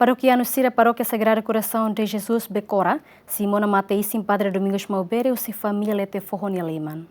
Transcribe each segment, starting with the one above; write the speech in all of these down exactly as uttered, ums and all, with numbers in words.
Parokianu sira Parókia Sagrado Coração de Jesus Becora simu ona mate-isin Padre Domingos Maubere husi família Lete Foho nia liman.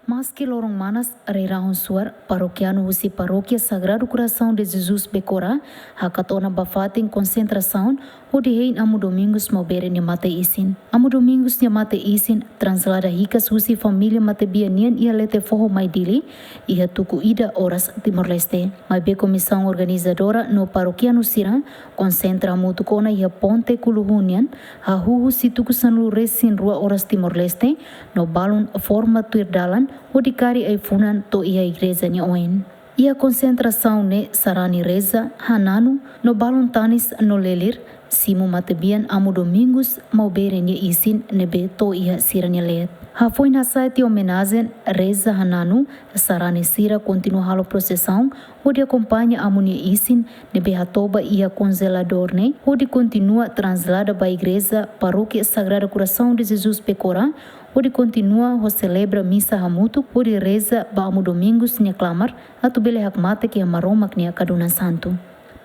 Maski loron manas, rai-rahun suar, parokianu husi Parókia Sagrado Coração de Jesus Becora hakat ona ba fatin konsentrasaun hodi hein Amu Domingos Maubere nia mate-isin. Amu Domingos nia mate-isin traslada hikas husi família matebian nian iha Lete Foho mai Dili, iha tuku ida oras Timor-Leste. Maibé komisaun organizadora no parokianu sira konsentra hamutuk ona iha ponte Kuluhun nian, hahú husi tuku sanulu-resin-rua oras Timor-Leste, no balun forma tuir dalan hodi kari ai-funan to'o iha igreja nia oin. Iha konsentrasaun ne'e sarani reza, hananu, no balun tanis no lelir, simu matebian Amu Domingos Maubere nia isin ne'ebé to'o iha sira-nia leet. Hafoin hasa'e tiha omenajen, reza, hananu, sarani sira kontinua halo prosesaun hodi akompaña Amu nia isin ne'ebé hatoba iha konjeladór ne'e hodi kontinua traslada ba igreja Parókia Sagrado Coração de Jesus Becora, hodi kontinua ho selebra misa hamutuk hodi reza ba Amu Domingos nia klamar atu bele hakmatek iha Maromak nia kadunan santu.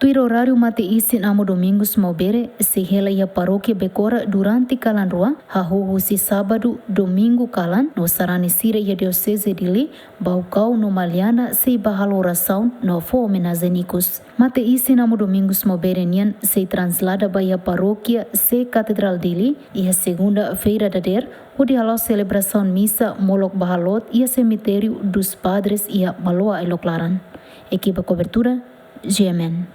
Tuir oráriu mate-isin Amu Domingos Maubere sei hela iha Parókia Becora durante kalan rua, hahú husi sábadu, domingu kalan, no sarani sira iha Dioseze Dili, Baucau no Maliana sei bá halo orasaun no fó omenajen ikus. Mate-isin Amu Domingos Maubere nian sei traslada ba iha Parókia Sé Katedrál Dili iha segunda-feira dadeer, hodi hala'o selebrasaun misa molok ba haloot iha Semitériu dos Padres iha Baloa Ailok Laran. Ekipa kobertura, G M N.